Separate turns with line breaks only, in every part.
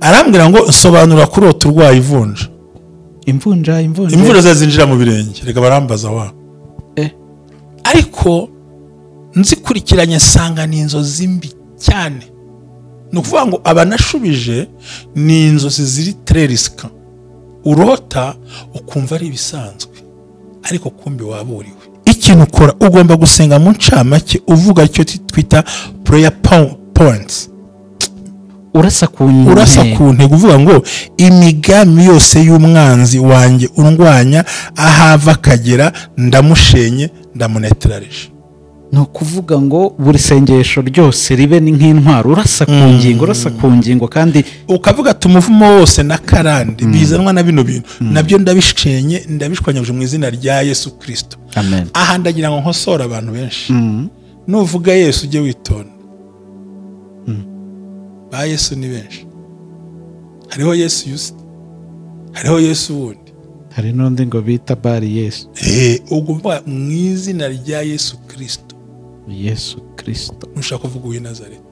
Arambwira ngo nsobanura kurota urwaye ivunja.
Imvunja
imvura zazinjira mu birenge, reka barambaza wa. Ariko nzikurikiranye nsanga ni inzozi mbi cyane. Ni ukuvuga ngo abanashubije ni inzozi ziri très risquant. Urota ukumva ari ibisanzwe, ariko kumbi waburiwe. Ikintu ukora ugomba gusenga mu ncamake uvuga icyo twita prayer points.
Urasa
ku ntego uvuga ngo imigambi yose y'umwanzi wanjye undwanya ahava akagera ndamushenye ndamunetralije.
Ni ukuvuga ngo buri sengesho ryose ribe ni nk'intwaro, urasa ku ngingo, urasa ku ngingo, kandi
ukavuga ati umuvumo wose na karande bizanwa na bino bintu nabyo ndabishenye ndabishwanyije mu izina rya Yesu Kristo.
Amen.
Aha ndagira ngo nkosore abantu benshi. Nuvuga Yesu ujye witonda. Ba Yesu ni benshi. Hariho Yesu Yusta, hariho Yesu wundi,
hari n'undi ngo bita Bari Yesu.
Ugomba mu izina rya Yesu Kristo.
Yesu Kristo.
Nushaka kuvuga uyu Nazareti.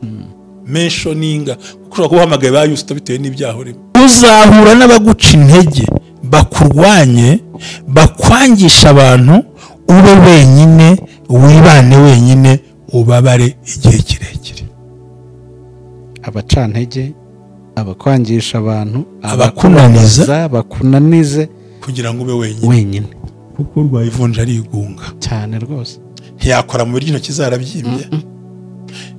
Mentioninga kuko ushobora kubahamagaye ba Yusta bitewe n'ibyaho urimo. Uzahura n'abaguca intege, bakurwanye, bakwangisha abantu, ube wenyine, wibane wenyine, ubabare igihe kirekire.
Abacantege, abakwangisha abantu,
abakunaniza,
bakunanize
kugira ngo ube wenyine. Kuko urwaye ivunja arigunga
cyane rwose.
Ntiyakora mu biryo intoki zarabyimbye.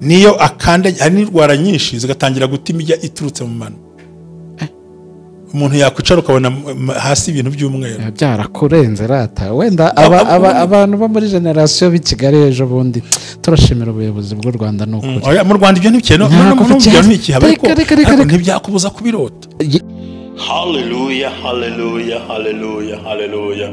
Niyo akanda hari n'indwara nyinshi zigatangira guta imijya iturutse mu mano. Umuntu yakwicara ukabona hasi ibintu by'umweru.
Byarakurenze rata. Wenda abantu bo muri generation b'i Kigali ejo bundi turashimira ubuyobozi bw'u Rwanda n'ukuri.
Oya, mu Rwanda ibyo ntibikene, no mu byaro ntikihaba, ariko ntibyakubuza kubirota. Hallelujah, hallelujah, hallelujah, hallelujah.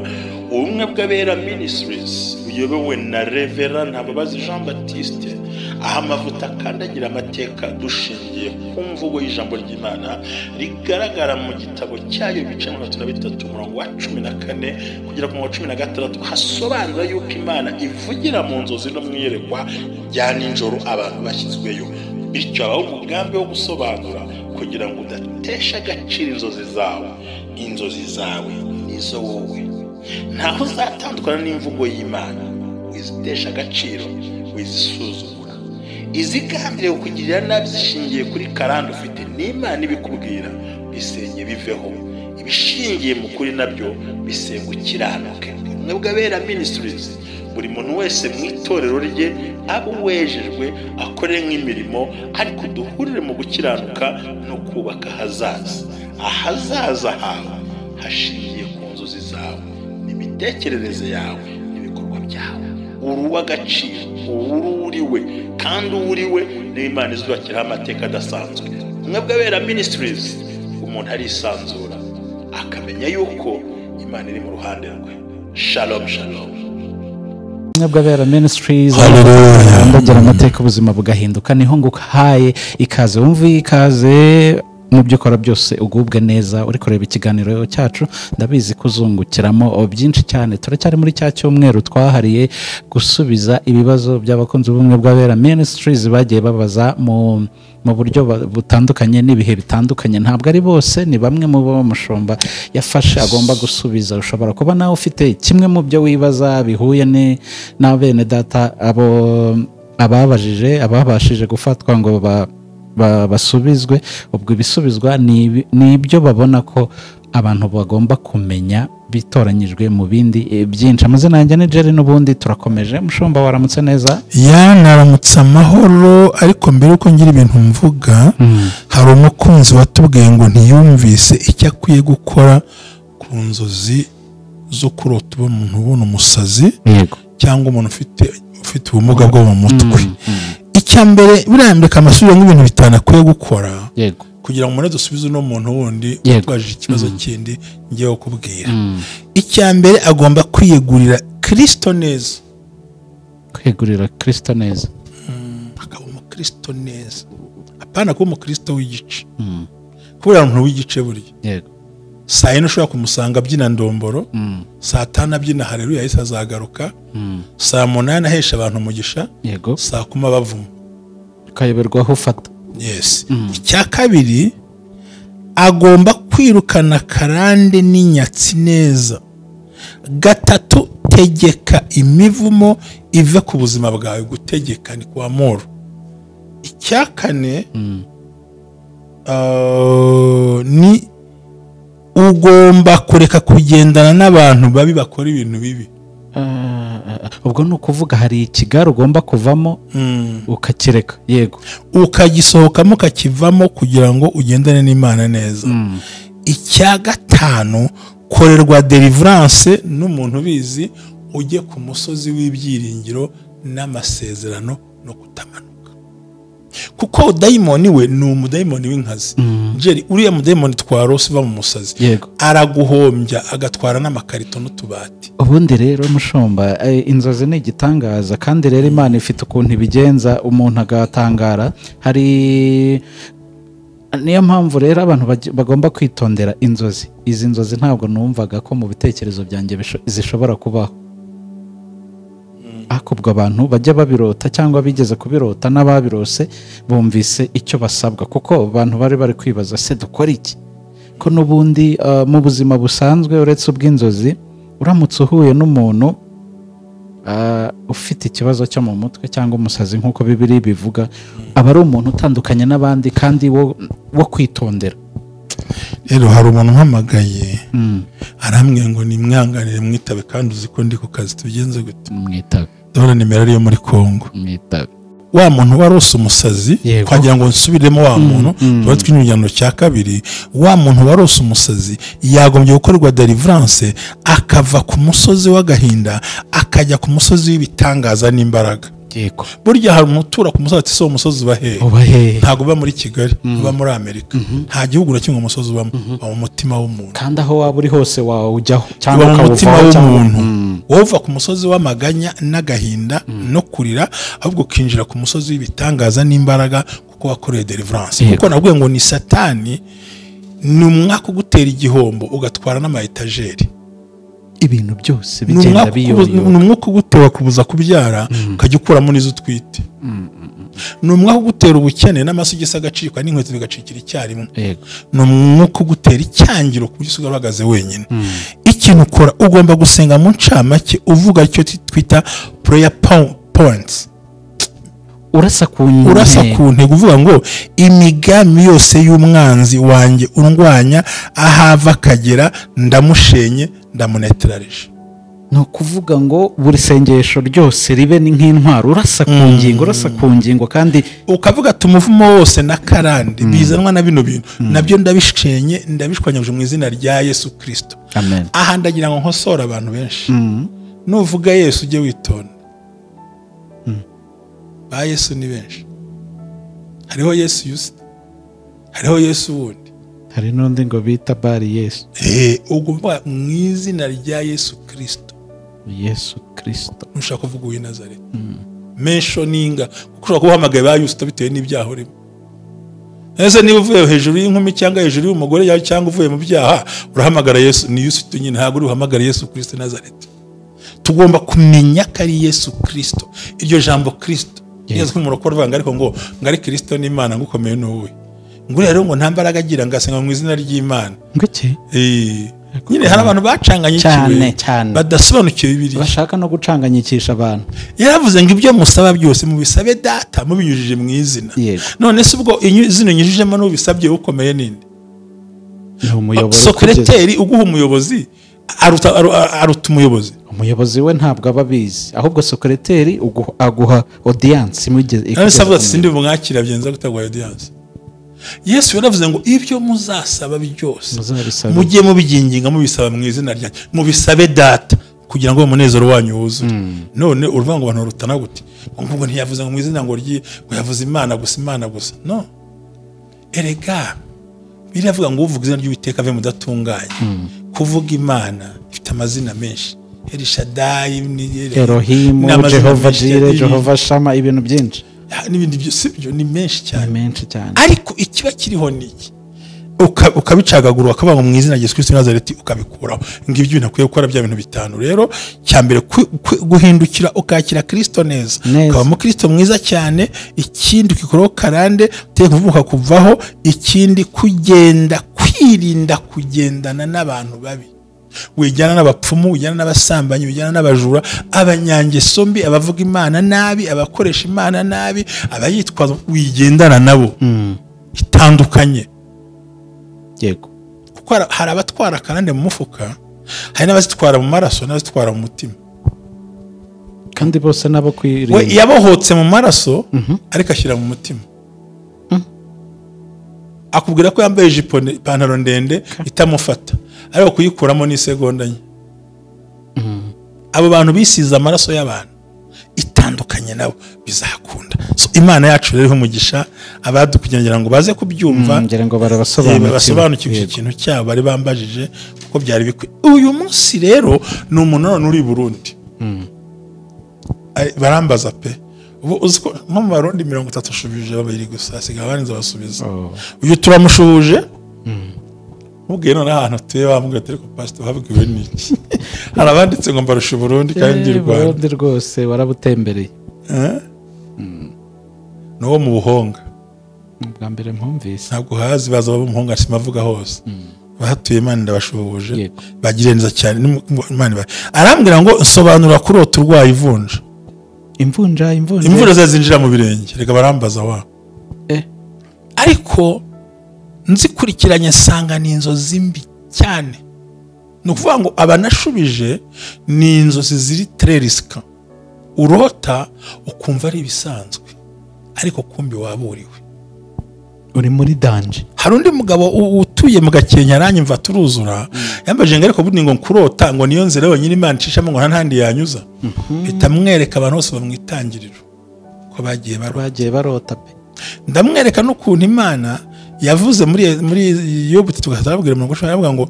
Ubumwe bw'Abera Ministries buyobowe na Reverend Ntababazi Jean Baptiste, aha amavuta akandagira amateka dushingiye ku mvugo y'ijambo ry'Imana rigaragara mu gitabo cyayo ibice 33 umurongo wa 14 kugera ku murongo wa 16, hasobanura yuko Imana ivugira mu nzozi no mu iyerekwa rya nijoro abantu bashyizweyo. Bityo habaho umugambi wo gusobanura kugira ngo udatesha agaciro inzozi zawe. Inzozi zawe nizo wowe, ntaho uzatandukana n'imvugo y'Imana. Wizitesha agaciro, wizisuzugura. Izigambiriye kukugirira nabi zishingiye kuri karande ufite n'Imana ibikubwira, bisenye biveho. Ibishingiye mu kuri nabyo bisenga ukiranuke. Ubumwe bw'Abera Ministries, buri muntu wese mu itorero rye abo wejejwe akore nk'imirimo, ariko duhurire mu gukiranuka no kubaka ahazaza. Ahazaza hawe hashingiye ku nzozi zawe, n'imitekerereze yawe, n'ibikorwa byawe. Uri uw'agaciro, uriwe kandi uriwe niyo Imana izubakiraho amateka adasanzwe. Ubumwe bw'Abera Ministries, umuntu arisanzura akamenya yuko Imana iri mu ruhande rwe. Shalom, shalom.
Ubumwe bw'Abera Ministries, ndagira amateka ubuzima bugahinduka. Niho nguhaye ikaze, wumve ikaze mu byo ukora byose ugubwe neza. Uri kureba ikiganiro cyacu, ndabizi kuzungukiramo byinshi cyane. Turacyari muri cya cyumweru twahariye gusubiza ibibazo by'abakunzi b'Ubumwe bw'Abera Ministries bagiye babaza mu buryo butandukanye n'ibihe bitandukanye. Ntabwo ari bose, ni bamwe mu bo mushumba yafashe agomba gusubiza. Ushobora kuba nawe ufite kimwe mu byo wibaza bihuye na bene data abo ababajije, ababashije gufatwa ngo basubizwe. Ubwo ibisubizwa ni ibyo babona ko abantu bagomba kumenya bitoranyijwe mu bindi byinshi. Amazina yanjye ni Jerry, n'ubundi turakomeje. Mushumba, waramutse neza?
Ya, naramutse amahoro. Ariko mbere uko ngira ibintu mvuga, hari umukunzi watubwiye ngo ntiyumvise icyo akwiye gukora ku nzozi zo kurota umuntu ubona umusazi cyangwa umuntu ufite ubumuga bwo mu mutwe. Icya mbere, birambika amasubiro nk'ibintu bitanu akwiye gukora kugira ngo umuntu dusubize uno muntu wundi utwaje ikibazo kindi ngiye kukubwira. Icya mbere, agomba kwiyegurira Kristo neza.
Kwiyegurira Kristo neza,
akaba umukristo neza, apana kuba umukristo w'igice. Kubera umuntu w'igice burya saa yine ushobora kumusanga abyina ndomboro, saa tanu abyina haleluya yahise azagaruka, saa 8 ahesha abantu umugisha, saa 10 bavuma,
ukayoberwa aho ufata.
Yes. Icya kabiri, Agomba kwirukana karande n'inyatsi neza. 3, tegeka imivumo ive ku buzima bwawe. Gutegeka ni kwa moro. Icya 4 ni ugomba kureka kugendana n'abantu babi bakora ibintu bibi.
Ubwo ni ukuvuga hari ikigare ugomba kuvamo ukakireka. Yego,
ukagisohokamo ukakivamo kugira ngo ugendane n'Imana neza. Icya 5, korerwa deliverance n'umuntu ubizi, ujye ku musozi w'ibyiringiro n'amasezerano no kutamanuka. Kuko dayimoni we ni umudayimoni w'inkazi. Jerry, uriya mudayimoni twarose uva mu musazi araguhombya agatwara n'amakarito n'utubati.
Ubundi rero mushomba, inzozi ni igitangaza, kandi rero Imana ifite ukuntu ibigenza umuntu agatangara. Hari niyo mpamvu rero abantu bagomba kwitondera inzozi. Izi nzozi ntabwo numvaga ko mu bitekerezo byanjye zishobora kubaho. Akubwo abantu bajya babirota cyangwa bigeze kubirota n'ababirose bumvise icyo basabwa, kuko abantu bari kwibaza se dukora iki, ko n'ubundi mu buzima busanzwe uretse ubw'inzozi, uramutse uhuye n'umuntu ufite ikibazo cyo mu mutwe cyangwa umusazi nk'uko Bibiliya bivuga, aba ari umuntu utandukanye n'abandi kandi wo kwitondera.
Rero hari umuntu umpamagaye arambwira ngo nimwanganire mwitabe, kandi uzi ko ndi ku kazi, tubigenze gute?
Mwitabe.
Ndabona nimero ariyo muri Kongo.
Mwitabe.
Wa muntu warose umusazi, twagira ngo nsubiremo wa muntu tuba tw'inyujyano cya 2, wa muntu warose umusazi yagombye gukorerwa deliverance, akava ku musozi w'agahinda akajya ku musozi w'ibitangaza n'imbaraga.
Yego.
Burya hari umutura ku musozi ati so umusozi uba hehe? Ntago uba muri Kigali, uba muri Amerika. Nta gihugu na kimwe umusozi ubamo, uba mu mutima w'umuntu.
Kandi aho waba uri hose wawujyaho cyangwa
mu mutima w'umuntu. Wowe uva ku musozi w'amaganya n'agahinda no kurira, ahubwo ukinjira ku musozi w'ibitangaza n'imbaraga, kuko wakoreye deliverance. Kuko nabwiye ngo ni Satani ni umwaka ugutera igihombo ugatwara n'ama etajeri.
Ibintu byose bigenda biyoyoka.
Ni umwuka ugutera kubuza kubyara ukajya ukuramo n'izo utwite. Ni umwuka ugutera ubukene n'amasogisi agacikwa n'inkweto bigacikira icyarimwe. Ni umwuka ugutera icyangiro ku buryo usigara uhagaze wenyine. Ikintu ukora ugomba gusenga mu ncamake uvuga icyo twita prayer points.
Urasa ku
ntego, uvuga ngo imigambi yose y'umwanzi wanjye undwanya ahava akagera ndamushenye ndamunetralije.
Ni ukuvuga ngo buri sengesho ryose ribe ni nk'intwaro, urasa ku ngingo, urasa ku ngingo, kandi
ukavuga ati umuvumo wose na karande bizanwa na bino bintu nabyo ndabishenye ndabishwanyije mu izina rya Yesu Kristo.
Amen.
Aha ndagira ngo nkosore abantu benshi. Nuvuga Yesu ujye witonda. Ba Yesu ni benshi. Hariho Yesu Yusta, hariho Yesu wundi,
hari n'undi ngo bita Bari Yesu.
Ugomba mu izina rya Yesu Kristo.
Yesu Kristo.
Ntushaka kuvuga uw'i Nazareti. Mentioninga, kuko ushobora kuba uhamagaye ba Yusta bitewe n'ibyaha urimo. Ese niba uvuye hejuru y'inkumi cyangwa hejuru y'umugore cyangwa uvuye mu byaha, urahamagara Yesu, ni Yusta nyine, ntabwo uri uhamagara Yesu Kristo Nazareti. Tugomba kumenya ko ari Yesu Kristo. Iryo jambo Kristo Yesu kumurokora vanga ariko ngo ngari Kristo ni Imana ngukomeye n'uwe. Ngo rero ngo nta mbaraga agira ngasenga mu izina ry'Imana.
Ngiki?
Nyine hari abantu bacanganyikiwe badasobanukiwe Bibiliya,
bashaka no gucanganyikisha abantu.
Yaravuze ngo ibyo musaba byose mubisabe data mubinyujije mu izina. None se ubwo izina unyujijemo n'ubisabye ukomeye ninde?
Ni umuyobozi.
Sekreteri uguha umuyobozi aruta umuyobozi.
Umuyobozi we ntabwo aba abizi, ahubwo sekreteri aguha audience.
None avuga ati sindi bumwakira byenza gutagwa audience. Yesu yaravuze ngo ibyo muzasaba byose mujye mubiginginga mubisaba mu izina ryanjye, mubisabe data kugira ngo umunezero wanyu wuzure. None uruvuga ngo abantu rutana gute? Ngo ntiyavuze ngo mu izina ngo ryi, ngo yavuze Imana gusa, Imana gusa. No. Erega biravuga ngo uvuga izina ry'Uwiteka ave mudatunganye. Kuvuga Imana ifite amazina menshi. Elishadai,
Elohim, Jehova Jireh, Jehova Shama, ibintu byinshi.
N'ibindi byose byo ni menshi cyane.
Menshi cyane.
Ariko ikiba kiriho niki? Ukabicagagura ukavuga ngo mu izina rya Yesu Kristo Nazareti ukabikuraho. Ngibyo ibintu akwiye gukora bya bintu bitanu. Rero cyambere guhindukira ukakira Kristo neza. Ukaba umukristo mwiza cyane, ikindi ukikuraho karande, uteye kuvuka kuvaho, ikindi kugenda Kwirinda kugendana n'abantu babi, wijyana n'abapfumu, wijyana n'abasambanyi, wijyana n'abajura, abanyangeso mbi, abavuga Imana nabi, abakoresha Imana nabi, abayitwaza, wigendana nabo. Itandukanye.
Yego.
Kuko hari abatwara karande mu mufuka, hari n'abazitwara mu maraso, n'abazitwara mu mutima.
Kandi bose nabo kwirinda.
We yabohotse mu maraso ariko ashyira mu mutima. Akubwira ko yambaye ijipo ipantaro ndende itamufata, ariko kuyikuramo ni isegonda nke. Abo bantu bisize amaraso y'abantu, itandukanye nabo bizakunda. So Imana yacu rero umugisha abadukugira ngo baze kubyumva,
ngira ngo barabasobanukirwe
ikintu cyabo bari bambajije kuko byari bikwiye. Uyu munsi rero ni umuntu none uri Burundi. Barambaza pe, ubu uziko nko mu Barundi 30 ushubije babiri gusa, asiga abanze basubiza. Uyu turamushuhuje ubwiye none ahantu tuye bambwiye ati ariko pastor habwiwe niki? Hari abanditse ngo mbarusha Burundi kandi ndi Rwanda.
Burundi rwose warabutembereye.
Nuwo mu Buhonga.
Bwa mbere mpumvise.
Ntabwo hazi baza bo Muhonga simavuga hose. Bahatuye Imana ndabashuhuje. Bagirenza cyane Imana. Arambwira ngo nsobanura kurota urwaye ivunja.
Imvunja
imvura zazinjira mu birenge, reka barambaza wa. Ariko nzikurikiranye nsanga ni inzozi mbi cyane. Ni ukuvuga ngo abanashubije ni inzozi ziri très risquant. Urota ukumva ari ibisanzwe, ariko kumbi waburiwe,
uri muri danger.
Hari undi mugabo utuye mu Gakenke aranyumva turuzura, yambaje ngo ariko bundi ngo kurota ngo niyo nzira yonyine Imana icishamo ngo nta handi yanyuza. Bitamwereka abantu bose bamwitangiriro ko bagiye
barota pe.
Ndamwereka n'ukuntu Imana yavuze muri Yobu tugatarabwira mu gushaka yavuga ngo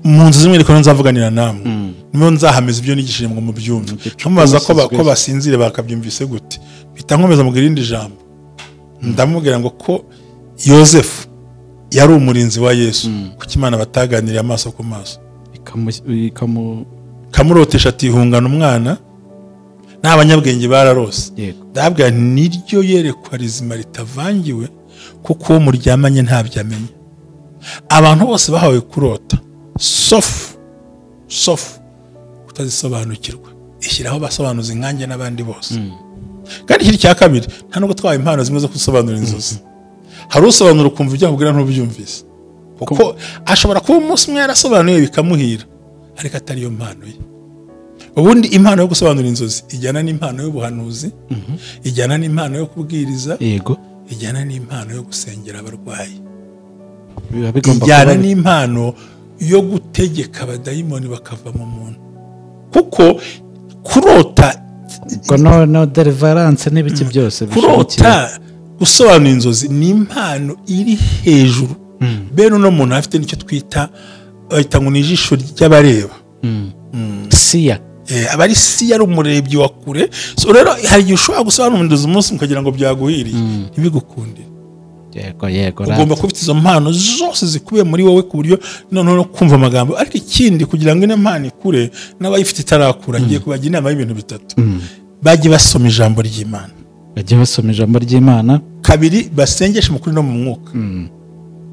mu nzu zimwe riko nzavuganira namwe, niyo nzahameza ibyo nigishije ngo mubyumve. Nkamubaza ko basinzire bakabyumvise gute, bitankomeza mu irindi jambo. Ndamubwira ngo ko Yosefu yari umurinzi wa Yesu, kuko Imana bataganiriye amaso ku maso, ikamurotesha ati hungana umwana n'abanyabwenge bararose. Ndabwira niryo yerekwa rizima ritavangiwe, kuko uwo muryamanye ntabyo amenya. Abantu bose bahawe kurota sofu kutazisobanukirwa, ishyiraho basobanuza inkange n'abandi bose. Kandi ikindi cya kabiri, nta nubwo twahawe impano zimwe zo gusobanura inzozi. Hari usobanura ukumva ibyo akubwira ntubyumvise, kuko ashobora kuba umunsi umwe yarasobanuye bikamuhira, ariko atari yo mpano ye. Ubundi impano yo gusobanura inzozi ijyana n'impano y'ubuhanuzi, ijyana n'impano yo kubwiriza,
yego,
ijyana n'impano yo gusengera abarwayi, ijyana n'impano yo gutegeka abadayimoni bakava mu muntu. Kuko kurota
no deliverance n'ibiki byose,
kurota gusobanura inzozi ni impano iri hejuru. Bene uno muntu afite nicyo twita bahita ngo ni ijisho ry'abareba.
Siya.
Abari siya ari umurebyi wa kure. So rero hari igihe ushobora gusobanura inzozi umunsi ukagira ngo byaguhiriye, ntibigukundire.
Yego.
Ugomba kuba ufite izo mpano zose zikubiye muri wowe ku buryo noneho no kumva amagambo. Ariko ikindi kugira ngo ino mpano ikure n'abayifite itarakura, ngiye kubagira inama y'ibintu bitatu. Bajye basoma ijambo ry'Imana.
Bajye basoma ijambo ry'Imana.
Kabiri, basengeshe mu kuri no mu mwuka.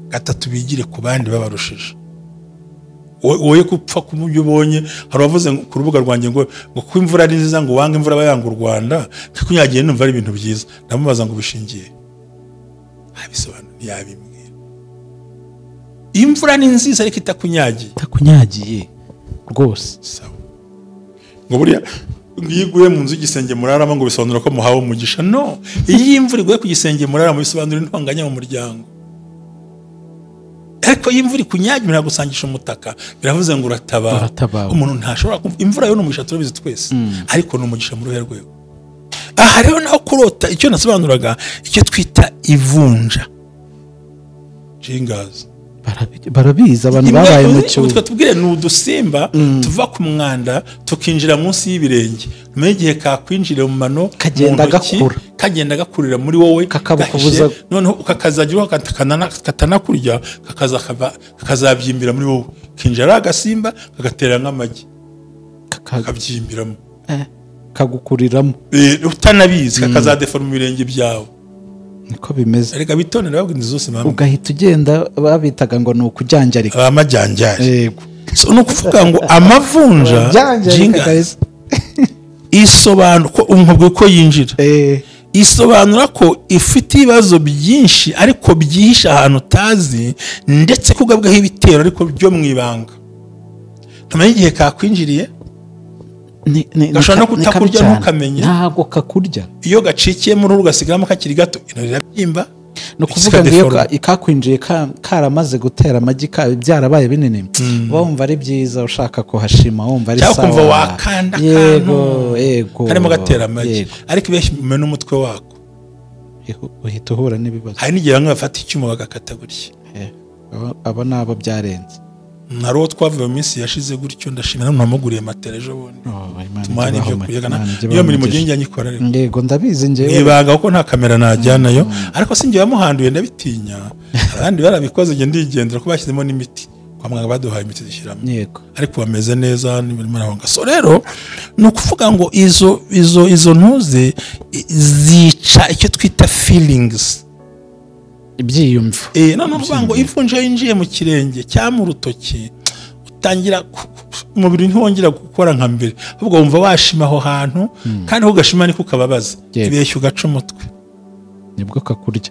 Gatatu, bigire ku bandi babarushije. Woye gupfa ku byo ubonye. Hari abavuze ku rubuga rwanjye ngo kuko imvura ari nziza ngo wange imvura bayanga u Rwanda, kuko nyagiye numva ari ibintu byiza. Ndamubaza ngo bishingiye abisobanura ntiyabimbwira. Imvura ni nziza ariko itakunyagiye.
Itakunyagiye rwose.
Sawa. Ngo buriya iyo iguye mu nzu y'igisenge muraramo ngo bisobanura ko muhawe umugisha. No, iyo imvura iguye ku gisenge muraramo bisobanura intonganya mu muryango. Ariko iyo imvura ikunyagiye biragusangisha umutaka, biravuze ngo uratabara. Umuntu ntashobora kumva imvura yo ni umugisha, turabizi twese, ariko ni umugisha muri ruhe rwego. Aha rero naho kurota icyo nasobanuraga, icyo twita ivunja jingazi.
Barabizi abantu babaye mu cyuho.
Utwo tubwire ni udusimba tuva ku mwanda tukinjira munsi y'ibirenge, nyuma y'igihe kakwinjira mu mano
kagenda gakura,
kagenda gakurira muri wowe,
kakabukubuza,
noneho ukakazagira katanakurya, kakazabyimbira muri wowe, kinjira agasimba kagatera nk'amagi, kakabyimbiramo,
kagukuriramo
utanabizi, kakazadeforma ibirenge byawe.
Niko bimeze.
Erega bitonera babwira inzu zose bamwe.
Ugahita ugenda babitaga ngo ni ukujyanjarika.
Abamajyanjari.
Yego.
So no kuvuga ngo amavunja jinga isobanura ko umubwe ko yinjira. Isobanura ko ifite ibibazo byinshi ariko byihisha ahantu utazi ndetse kugabwaho ibitero ariko byo mwibanga. Tumenye igihe kakwinjiriye gashobora no kutakurya ntukamenye.
Ntago kakurya.
Iyo gacikiye muri ugasigaramo kakiri gato irabyimba.
No kuvuga ngo iyo ikakwinjiye karamaze gutera amagi byarabaye binini wumva ari byiza ushaka kuhashima wumva ari sawa
cyangwa wakanda
yego yego
karimo gatera amagi ariko ibeshye n'umutwe wako
uhita uhura n'ibibazo.
Hari n'igihe bamwe bafata icyuma bagakata gutya
abo nabo byarenze.
Hari uwo twavuye mu minsi yashize gutyo ndashimira namuguriye matera ejo bundi tumane ibyo kuyagana iyo mirimo njye nyikora
rero yego ndabizi njye
ibanga kuko nta kamera najyanayo ariko sinjye bamuhanduye ndabitinya abandi barabikoze njye ndigendera ko bashyizemo n'imiti kwa muganga baduhaye imiti dushyiramo
yego
ariko bameze neza n'ibirimo arahonga. So rero ni ukuvuga ngo izo ntuze zica icyo twita feelings
ibyiyumvo.
None uvuga ngo ivunja yinjiye mu kirenge cyangwa mu rutoki utangira umubiri ntiwongera gukora nka mbere ahubwo wumva washima aho hantu kandi aho ugashima niko ukababaza ibeshya ugaca umutwe
nibwo kakurya.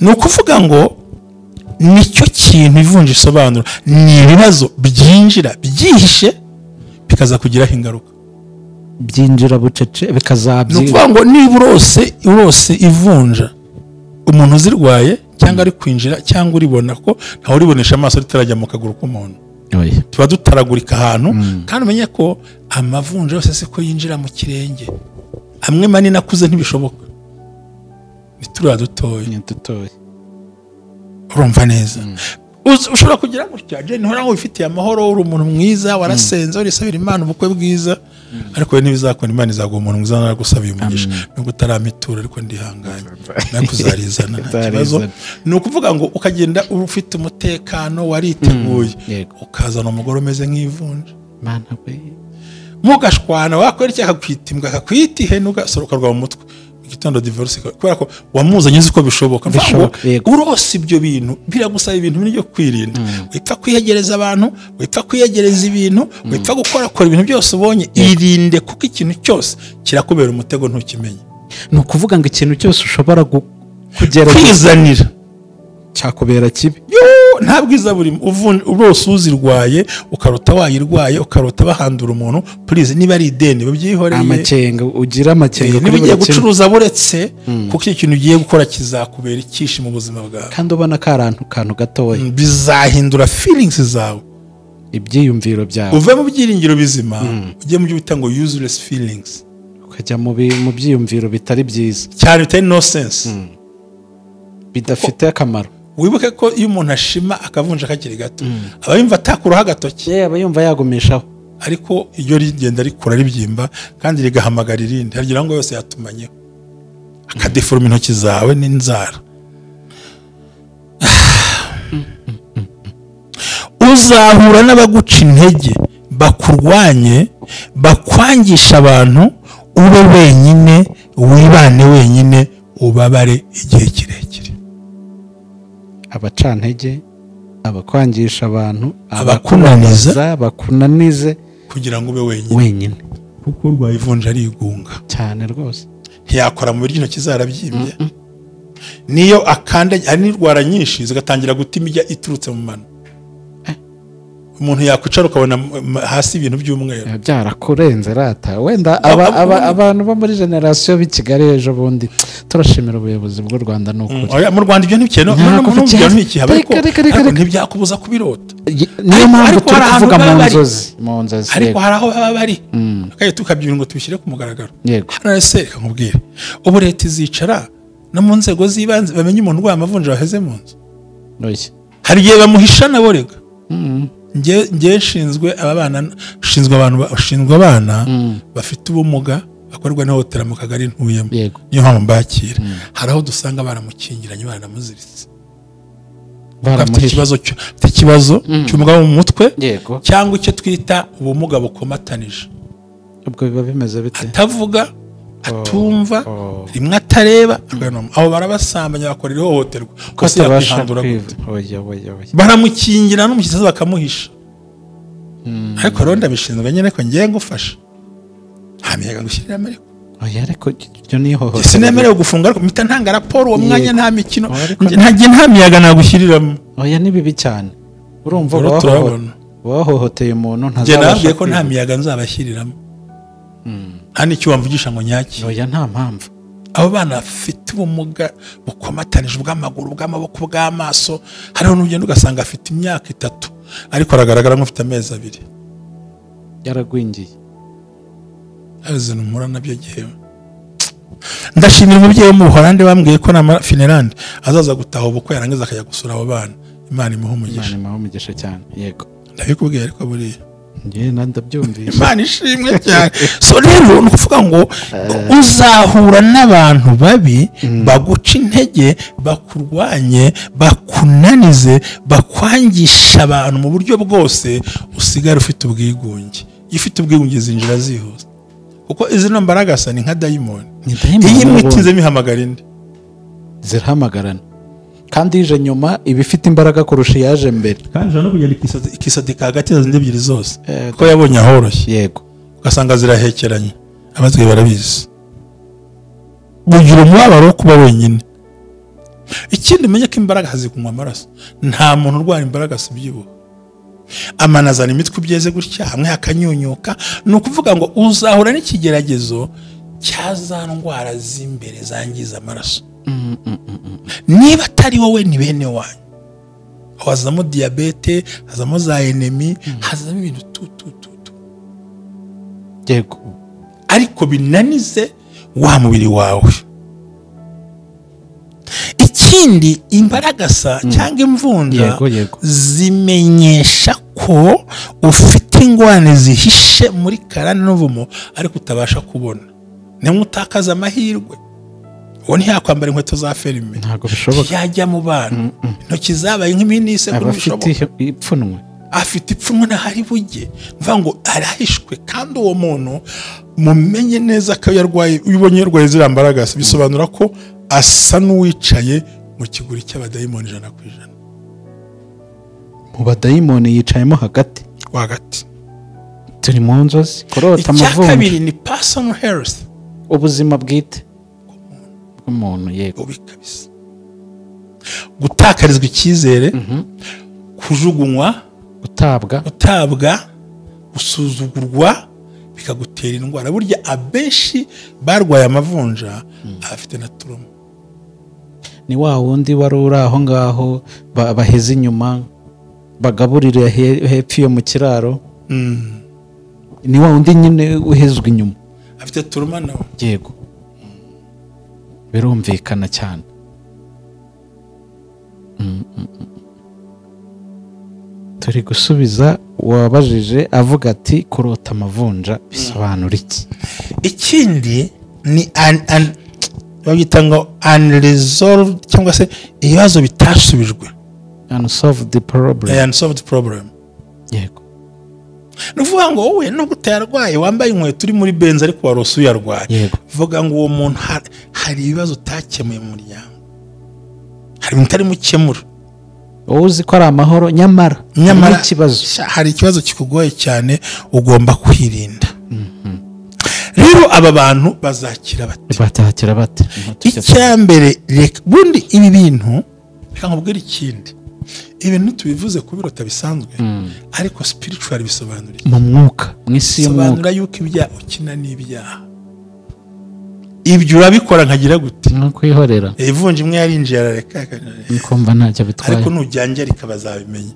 Ni ukuvuga ngo nicyo kintu ivunja isobanura ni ibibazo byinjira byihishe bikaza kugiraho ingaruka
byinjira bucece bikazabyi.
Ni ukuvuga ngo niba urose ivunja umuntu uzirwaye cyangwa ari kwinjira cyangwa uribona ko ntawe uribonesha amaso ritarajya mu kaguru k'umuntu tuba dutaragurika ahantu kandi umenye ko amavunja yose siko yinjira mu kirenge amwe manini akuze ntibishoboka ni turiya dutoya urumva neza ushobora kugira gutya je ntihora ngo wifitiye amahoro uri umuntu mwiza warasenze urisabira Imana ubukwe bwiza ariko we ntibizakunda Imana izaguha umuntu mwiza naragusabiye umugisha nubwo utaramitura ariko ndihanganye nakuzarizana nta kibazo. Ni ukuvuga ngo ukagenda ufite umutekano wariteguye ukazana umugore umeze nk'ivunja
Mana we
mugashwana wakora iki akakwita imbwa akakwita ihene ugasoroka rwa mu mutwe igitondo divorce kubera ko wamuzanye uzi ko bishoboka. Urose ibyo bintu biragusaba ibintu byo kwirinda wipfa kwiyegereza abantu wipfa kwiyegereza ibintu wipfa gukora ibintu byose ubonye irinde kuko ikintu cyose kirakubera umutego ntukimenye.
Ni ukuvuga ngo ikintu cyose ushobora kugera
kwizanira
cyakubera kibi
nta bwiza burimo. Urose uzirwaye ukarota wayirwaye ukarota bahandura umuntu please niba ari ideni babyihoreye
amakenga ugira amakenga
niba ugiye gucuruza buretse kuko ikintu ugiye gukora kizakubera ikishi mu buzima bwawe
kandi ubona ko ari akantu gatoya
bizahindura feelings zawe
ibyiyumviro byawe
uve mu byiringiro bizima ujye mu byo bita ngo useless feelings
ukajya mu byiyumviro bitari byiza
cyane bitari no sense
bidafite akamaro.
Wibuke ko iyo umuntu ashima akavunja kakiri gato aba yumva atakuraho agatoki
aba yumva yagumishaho
ariko iyo rigenda rikura ribyimba kandi rigahamagara irindi hagira ngo yose yatumanyeho akadeforma intoki zawe n'inzara. Uzahura n'abaguca intege bakurwanye bakwangisha abantu ube wenyine wibane wenyine ubabare igihe kirekire.
Abacantege abakwangisha abantu
abakunaniza
bakunanize
kugira ngo ube wenyine kuko urwaye ivunja arigunga
cyane rwose
ntiyakora mu biryo intoki zarabyimbye niyo akanda hari n'indwara nyinshi zigatangira gutima ijya iturutse mu mano umuntu yakwicara ukabona hasi ibintu by'umweru
byarakurenze rata wenda abantu bo muri generation b'i Kigali ejo bundi turashimira ubuyobozi bw'u Rwanda n'ukuri
mu Rwanda ibyo ntibikeno ariko ntibyakubuza kubirota
niyo mpamvu turi kuvuga mu nzozi
ariko hari aho baba bari akaye tukabyira ngo tubishyire ku mugaragaro hano se reka nkubwire ubu leta izicara no mu nzego z'ibanze bamenye umuntu urwaye amavunja baheze mu nzu hari igihe bamuhisha nabo rega nge nshinzwe abana bafite ubumuga bakorwa n'ihohotera mu kagari ntuyemo niyo mpamvu mbakira hari aho dusanga baramukingiranye baranamuziritse bafite ikibazo cy'ubumuga mu mutwe cyangwa icyo twita ubumuga bukomatanije
ubwo biba bimeze bite atavuga
Atumva, rimwe atareba, abo barabasambanya bakora ihohoterwa.
Ko yakwihandura.
Baramukingira n'umushyitsi bakamuhisha. Ariko rero ndabishinzwe nyine ko ngiye ngufasha. Nta miyaga ngushyiriramo ariko.
Oya ariko ibyo ni ihohoterwa.
Sinemerewe gufunga ariko mpita ntanga raporo uwo mwanya nta mikino. Nta miyaga nagushyiriramo.
Oya ni bibi cyane. Urumva wahohoteye umuntu
ntazabasha. Njye nabwiye ko nta miyaga nzabashyiriramo. Nta n'icyo wamvugisha ngo nyaki.
Oya nta mpamvu.
Abo bana bafite ubumuga bukomatanije bw'amaguru, bw'amaboko, bw'amaso, hariho n'ugenda ugasanga afite imyaka 3 ariko aragaragara nk'ufite amezi 2.
Yaragwingiye.
Azi numura nabyo gihewe. Ndashimira umubyeyi wo mu Buholandi bambwiye ko na Finland azaza gutaha ubukwe yarangiza akajya gusura abo bana. Imana imuhe umugisha.
Imana imuhe umugisha cyane. Yego.
Ndabikubwiye ariko buriya.
Njye ndabyumvise.
Imana ishimwe cyane. So rero ni ukuvuga ngo uzahura n'abantu babi baguca intege, bakurwanye, bakunanize, bakwangisha abantu mu buryo bwose, usigara ufite ubwigunge. Iyo ufite ubwigunge zinjira zihuse. Kuko izi mbaragasa ni nka dayimoni. Iyo imwe itinze mihamagara indi.
Zirahamagarana. Kandi ije nyuma iba ifite imbaraga kurusha iyaje mbere.
Kandi no kugenda ikisadika hagati zindi ebyiri zose. Kuko yabonye ahoroshye.
Yego.
Ugasanga zirahekeranye. Abazwi barabizi. Bugira umubabaro wo kuba wenyine. Ikindi umenye ko imbaraga zikunywa amaraso. Nta muntu urwara imbaraga ubyibuha. Amanazana imitwe byeze gutya hamwe hakanyunyuka, ni ukuvuga ngo uzahura n'ikigeragezo cya za ndwara z'imbere zangiza amaraso. Niba atari wowe ni bene wanyu. Hazamo diyabete, hazamo za enemi, hazamo ibintu tu.
Yego.
Ariko binanize wa mubiri wawe. Ikindi imbaragasa cyangwa imvunja zimenyesha ko ufite ingorane zihishe muri karande n'ubuvumo ariko utabasha kubona. Nimwe utakaza amahirwe. Uwo ntiyakwambara inkweto za ferime.
Ntabwo bishoboka.
Yajya mu bana. Intoki zabaye nk'iminise
kuri bishoboka. Afite ipfunwe.
Afite ipfunwe ntahari bujye. Mvuga ngo arahishwe kandi uwo muntu mumenye neza ko yarwaye, ubonye yarwaye ziriya mbaragasa bisobanura ko asa n'uwicaye mu kiguri cy'abadayimoni 100%.
Mu badayimoni yicayemo hagati.
Hagati.
Turi mu nzozi kurota amavunja.
Icya kabiri ni personal health.
Ubuzima bwite bw'umuntu. Yego.
Bubi kabisa. Gutakarizwa icyizere, kujugunywa, gutabwa, gusuzugurwa bikagutera indwara. Burya abenshi barwaye amavunja afite na trauma.
Ni wa wundi wari uri aho ngaho baheze inyuma bagaburira hepfo iyo mu kiraro. Ni wa wundi nyine uhezwe inyuma
afite trauma nawe.
Yego. Birumvikana cyane. Turi gusubiza wabajije avuga ati kurota amavunja bisobanura iki?
Ikindi ni babyita ngo unresolved cyangwa se ibibazo bitasubijwe.
Unsolved problem.
Unsolved problem.
Yego.
Nuvuga ngo wowe nubwo utayarwaye wambaye inkweto uri muri Benz ariko warose uyarwaye. Vuga ngo uwo muntu hari ibibazo utakemuye mu muryango. Hari ibintu utarimo ukemura.
Wowe uzi ko ari amahoro nyamara ikibazo.
Hari ikibazo kikugoye cyane ugomba kwirinda. Rero aba bantu bazakira bate?
Bazakira bate?
Icya mbere reka bundi ibi bintu reka nkubwire ikindi. Ibintu tubivuze kubirota bisanzwe ariko spiritual bisobanura iki?
Mu mwuka, mu isi y'umwuka.
Bisobanura yuko ibyaha ukina n'ibyaha. Ibyo urabikora nkagira gute?
No kwihorera.
Ivunja imwe yarinjiye arareka.
Nikumva ntacyo bitwaye.
Ariko nujyangerika bazabimenya.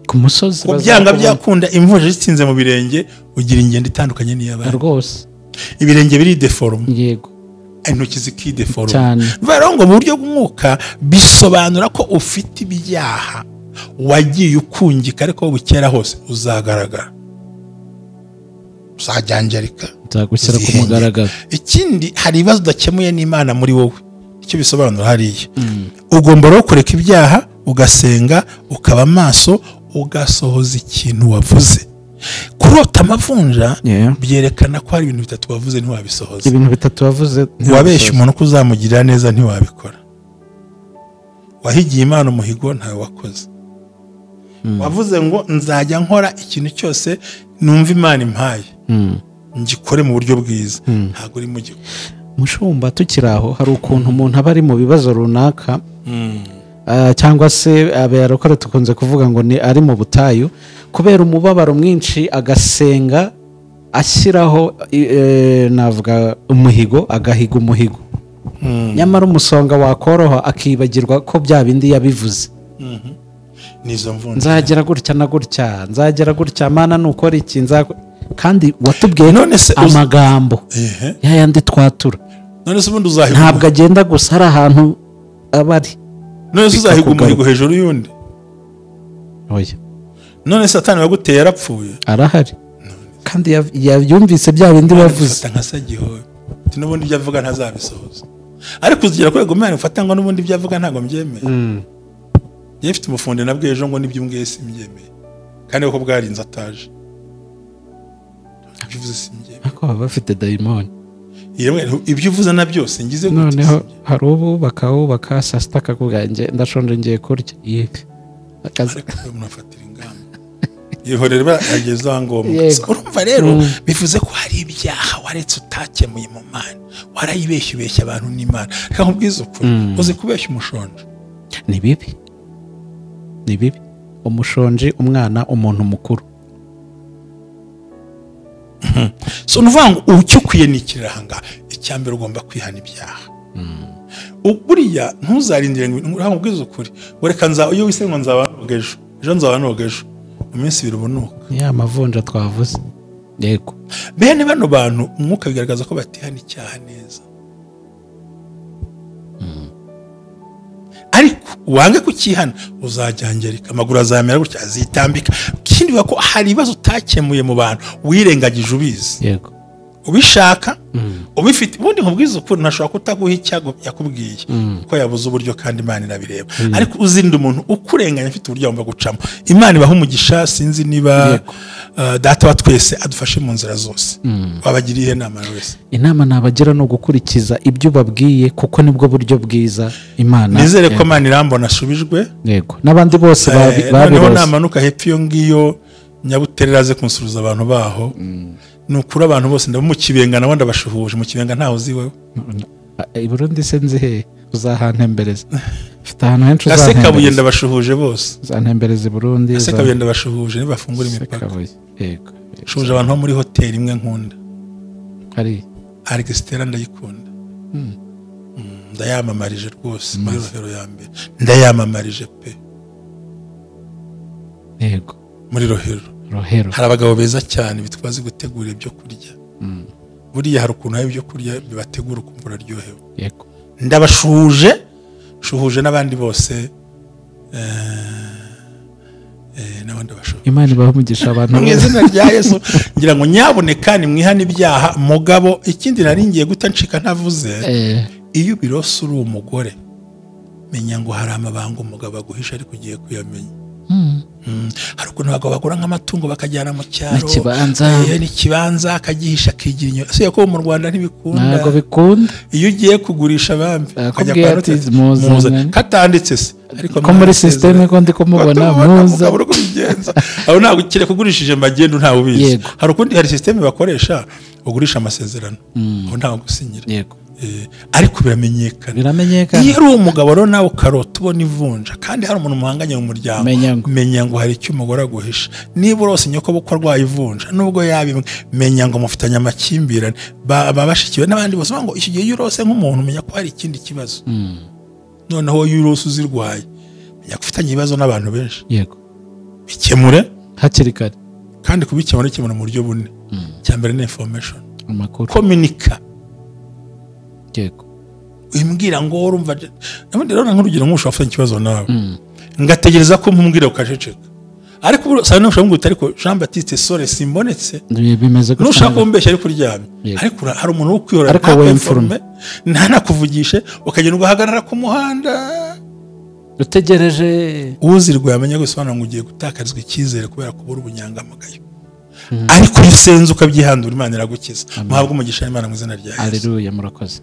Ku musozi
babyanga byakunda imvunja zitsinze mu birenge ugira ingendo itandukanye n'iy'abandi.
Rwose.
Ibirenge biri deforme.
Yego.
Intoki zikideforme. Rero ngo mu buryo bw'umwuka bisobanura ko ufite ibyaha wagiye ukungika ariko bukera hose uzagaragara. Uzajyangerika.
Nzagushyira ku mugaragaro.
Ikindi hari ibibazo udakemuye n'Imana muri wowe. Icyo bisobanura hariya. Ugomba rero kureka ibyaha ugasenga ukaba maso ugasohoza ikintu wavuze. Kurota amavunja byerekana ko hari ibintu bitatu wavuze ntiwabisohoza.
Ibintu bitatu wavuze,
wabeshya umuntu ko uzamugirira neza ntiwabikora, wahigiye Imana umuhigo ntawe wakoze, wavuze ngo nzajya nkora ikintu cyose numva Imana impaye ngikore mu buryo bwiza, ntabwo uri mu gikora.
Mushumba, tukiri aho, hari ukuntu umuntu aba ari mu bibazo runaka, cyangwa se abayarokore tukunze kuvuga ngo ni ari mu butayu, kubera umubabaro mwinshi agasenga ashyiraho navuga umuhigo, agahiga umuhigo, nyamara umusonga wakoroha akibagirwa ko bya bindi yabivuze. Nzagera gutya na gutya, nzagera gutya, Mana nukora iki, kandi watubwiye amagambo yayandi twatura. Ntabwo agenda gusa, hari ahantu aba ari.
None se uzahiga umuhigo hejuru y'undi?
Oya.
None Satani waguteye yarapfuye,
arahari, kandi yumvise bya bindi bavuze.
Nka Sagihobe ati n'ubundi ibyo avuga ntazabisohoza, ariko uzigera kwego Imana ufata ngo n'ubundi ibyo avuga ntabwo mbyemeye. Njye mfite umufundi nabwiye ejo ngo nibyo umbwiye simbyemeye, kandi koko bwarinze ataje. Ibyo uvuze simbyemeye.
Ariko baba bafite dayimoni.
Ibyo uvuze na byose ngize gute?
Noneho hari ubu bakawubaka saa sita akakubwira nge ndashonje ngiye kurya.
Ariko munafatira ingamba. Yihorera bageze aho ngombwa. Urumva rero bivuze ko hari ibyaha waretse utakemuye mu Mana, warayibeshya ubeshya abantu n'Imana. Reka nkubwize ukuri, uzi kubeshya umushonje
ni bibi, ni bibi. Umushonji, umwana, umuntu mukuru.
So nuvuga ngo icyo ukwiye ni ikiranga. Icya mbere ugomba kwihana ibyaha. Buriya ntuzarindire ngo nkubwize ukuri, ngo reka nza iyo wise ngo nzaba noga ejo, ejo nzaba noga ejo, mu minsi ibiri ubunuka.
Ya mavunja twavuze. Yego.
Bene bano bantu umwuka bigaragaza ko batihana icyaha neza. Ariko wange kukihana uzajyangerika, amaguru azamera gutya, azitambika. Ikindi ko hari ibibazo utakemuye mu bantu wirengagije ubizi.
Yego.
Ubishaka, ubifite. Ubundi nkubwiza ukuri, ntashobora kutaguha icyago yakubwiye ko yabuze uburyo, kandi Imana irabireba. Ariko uzinda umuntu ukurenganya afite uburyo agomba gucamo. Imana ibaha umugisha. Sinzi niba data wa twese adufashe mu nzira zose. Wabagiriye inama wese?
Inama nabagira no gukurikiza ibyo babwiye, kuko nibwo buryo bwiza Imana.
Nizere ko Imana irambona ashubijwe.
Yego. N'abandi bose babirose.
Noneho namanuka hepfo iyo ngiyo Nyabuterera aze kunsuruza abantu baho. Nukuri abantu bose ndabo mu Kibenga nabo ndabashuhuje. Mu Kibenga ntaho uzi wewe.
I Burundi se nzi he? Uzahantembereza. Mfite ahantu henshi uzahantembereza.
Gasekabuye ndabashuhuje bose.
Uzantembereza i Burundi.
Gasekabuye ndabashuhuje nibafungura imipaka.
Yego.
Shuhuje abantu bo muri hoteli imwe nkunda.
Hari
Argestera ndayikunda. Ndayamamarije rwose muri Rohero ya mbere. Ndayamamarije pe.
Yego.
Muri Rohero. Hari abagabo beza cyane bitwaze gutegura ibyo kurya. Buriya hari ukuntu hari ibyo kurya bibategura ukumva uraryohewe.
Yego.
Ndabashuhuje, shuhuje n'abandi bose, n'abandi bashuhuje.
Imana ibahe umugisha abantu
mu izina rya Yesu. Ngira ngo nyaboneka ni mwihane ibyaha mugabo. Ikindi nari ngiye guta ncika ntavuze, iyo ubirose uri umugore, menya ngo hari amabanga umugabo aguhisha ariko ugiye kuyamenya. Hari ukuntu abagabo bagura nk'amatungo bakajyana mu cyaro, n'ikibanza akagihisha akigira inyuma. Ese ko mu Rwanda ntibikunda?
Ntabwo bikunda.
Iyo ugiye kugurisha abambi ukajya kwa noteri muzane katanditse se, ariko
ko muri systeme ko ndi kumubona muza
ukabura uko ubigenza. Aho ntabwo ukire kugurishije magendu ntawe ubizi. Hari ukundi, hari systeme bakoresha ugurisha amasezerano, aho ntawe gusinyira.
Yego.
Ariko biramenyekana.
Biramenyekana.
Iyo ari umugabo rero nawe ukarota ubona ivunja, kandi hari umuntu muhanganye mu muryango, menya ngo hari icyo umugore aguhisha. Niba urose nyoko bukwe arwaye ivunja, nubwo yabimwe, menya ngo mufitanye amakimbirane, babashikiwe n'abandi bose. Ngo iki gihe iyo urose nk'umuntu menya ko hari ikindi kibazo. Noneho iyo urose uzirwaye, menya ko ufitanye ibibazo n'abantu benshi.
Yego.
Bikemure
hakiri kare.
Kandi kubikemura bikemura mu buryo bune. Icya mbere ni information,
amakuru,
communica.
Yego.
Wimbwira ngo urumva nabundi rero nk'urugero nk'ushobora gufata ikibazo nawe, ngategereza ko mpumbwira ukaceceka. Ariko ubu sana ushobora ngo ariko Jean Baptiste Sore simbonetse,
bimeze gutya,
nushaka kumbeshya ariko uryamye. Ariko hari umuntu wo kwihora,
ariko we informe
ntanakuvugishe, ukagenda ugahagarara ku muhanda
utegereje.
Uzirwa yamenya gusobanura ngo ugiye gutakarizwa icyizere kubera kubura ubunyangamugayo. Ariko iyo usenze ukabyihandura, Imana iragukiza. Muhabwe umugisha n'Imana mu izina rya Yesu.
Aleluya, murakoze.